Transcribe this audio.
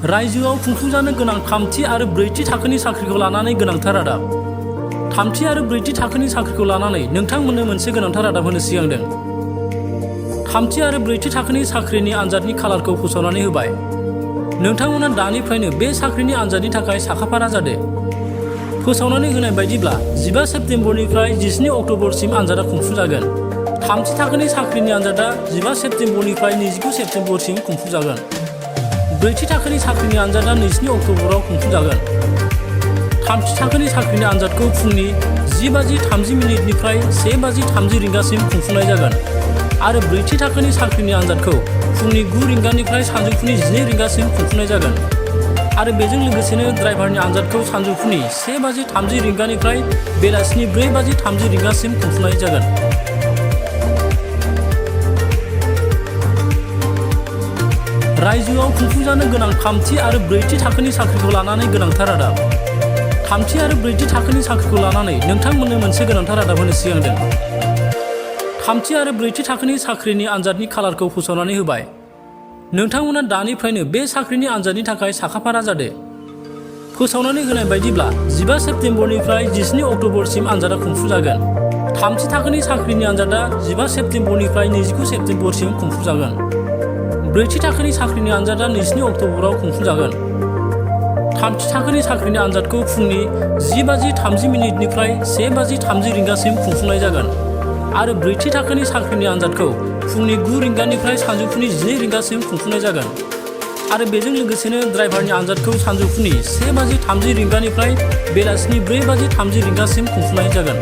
रायजोआव खुंफुंजानो गोनां थामथि आरो ब्रैथि थाखोनि साख्रिखौ लानानै गोनांथार रादाब। थामथि आरो ब्रैथि थाखोनि साख्रिखौ लानानै नोंथांमोननो मोनसे गोनांथार रादाब होनो सिगांदों। थामथि आरो ब्रैथि थाखोनि साख्रिनि आनजादनि खालारखौ फोसावनानै होबाय। नोंथांमोना दानिफ्रायनो बे साख्रिनि आनजादनि थाखाय साखाफारा जादो। फोसावनानै होनाय बायदिब्ला 15 सेप्तेम्बरनिफ्राय 17 अक्ट'बरसिम आनजादा खुंफुंजागोन। थामथि थाखोनि साख्रिनि आनजादा 15 सेप्तेम्बरनिफ्राय 29 सेप्तेम्बरसिम खुंफुंजागोन। ब्रैथि थाखोनि साख्रिनि आनजादा 22 अक्ट'बराव खुंफुंजागोन। थामथि थाखोनि साख्रिनि आनजादखौ फुंनि 10:30 निफ्राय 1:30 रिंगासिम खुंफुंनाय जागोन आरो ब्रैथि थाखोनि साख्रिनि आनजादखौ फुंनि 9 रिंगानिफ्राय सानजौफुनि 12 रिंगासिम खुंफुंनाय जागोन आरो बेजों लोगोसेनो ड्राइभारनि आनजादखौ सानजौफुनि 1:30 रिंगानिफ्राय बेलासिनि 4:30 रिंगासिम खुंफुंनाय जागोन। रायजोआव खुंफुंजानो गोनां थामथि आरो ब्रैथि थाखोनि साख्रिखौ लानानै गोनांथार रादाब। थामथि आरो ब्रैथि थाखोनि साख्रिखौ लानानै नोंथांमोननो मोनसे गोनांथार रादाब होनो सिगांदों। थामथि आरो ब्रैथि थाखोनि साख्रिनि आनजादनि खालारखौ फोसावनानै होबाय। नोंथांमोना दानिफ्रायनो बे साख्रिनि आनजादनि थाखाय साखाफारा जादो। फोसावनानै होनाय बायदिब्ला 15 सेप्तेम्बरनिफ्राय 17 अक्ट'बरसिम आनजादा खुंफुंजागोन। थामथि थाखोनि साख्रिनि आनजादा 15 सेप्तेम्बरनिफ्राय 29 सेप्तेम्बरसिम खुंफुंजागोन। ब्रैथि थाखोनि साख्रिनि आनजादा 22 अक्ट'बराव खुंफुंजागोन। थामथि थाखोनि साख्रिनि आनजादखौ फुंनि 10:30 निफ्राय 1:30 रिंगासिम खुंफुंनाय जागोन आरो ब्रैथि थाखोनि साख्रिनि आनजादखौ फुंनि 9 रिंगानिफ्राय सानजौफुनि 12 रिंगासिम खुंफुंनाय जागोन आरो बेजों लोगोसेनो ड्राइभारनि आनजादखौ सानजौफुनि 1:30 रिंगानिफ्राय बेलासिनि 4:30 रिंगासिम खुंफुंनाय जागोन।